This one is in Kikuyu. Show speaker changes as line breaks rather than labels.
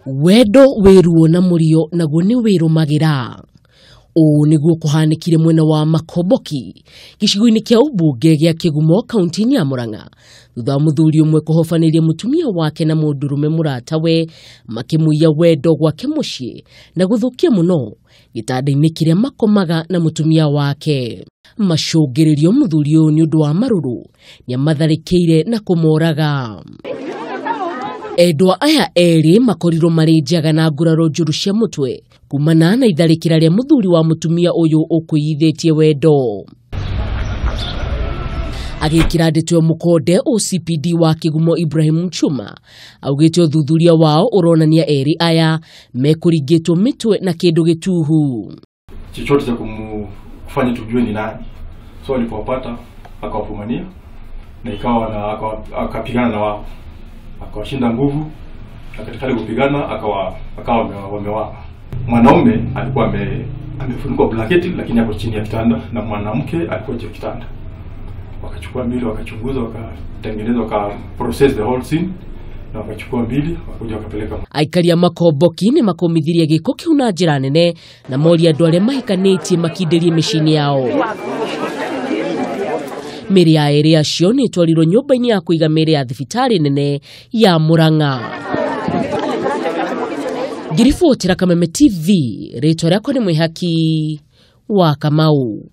Wendo wĩ ruo na mũrio naguo nĩ wĩrũmagĩra. Ũũ nĩguo kũhanĩkire mwena wa Makomboki gĩcigo-inĩ kĩa ũmbunge gĩa Kĩgumo kaunti-inĩ ya Murang'a thutha wa mũthuri ũmwe kũhobanĩria mũtumia wake na mũndũrũme mũratawe makĩmũiya wendo gwake mũciĩ na gũthũkia mũno gĩtanda-inĩ kĩrĩa makomaga na mũtumia wake. Macũngĩrĩrio mũthuri ũyũ nĩ ũndũ wa marũrũ nĩamatharĩkĩire na kũmoraga. Endwa aya erĩ makorirwo marĩ njaga na nguraro njũru cia mũtwe kumana na itharĩkĩra rĩa mũthuri wa mũtumia ũyũ ũkwĩithĩtie wendo. Agĩkĩra ndeto ĩyo mũkonde OCPD wa Kĩgumo Ibrahim Chuma augĩte ũthuthuria wao ũronania erĩ aya mekũringĩtwo mĩtwe na kĩndũ gĩtuhu.
Chochote cha kumfanya tujue ni nani. So alipowapata akawafumania na ikawa na akapigana na wao, akawashinda nguvu, na katika hali kupigana akawa wamewapa. Mwanaume alikuwa amefunikwa blanketi lakini hapo chini ya kitanda, na mwanamke alikuwa juu ya kitanda. Wakachukua mbili, wakachunguza, wakatengeneza, waka process the whole scene, na wakachukua mbili wakakuja wakapeleka.
Aikari a Makomboki nĩ makomithirie gĩko kĩu na njĩra nene na moria andũ arĩa mahikanĩtie makindĩrie mĩciĩ-inĩ yao. Mĩĩrĩ ya erĩ acio nĩ ĩtwarirwo nyũmba-inĩ ya kũiga mĩĩrĩ ya thibitarĩ nene ya Murang'a. Ngiribotera Kameme TV, rĩtwa rĩakwa nĩ Mwĩhaki wa Kamau.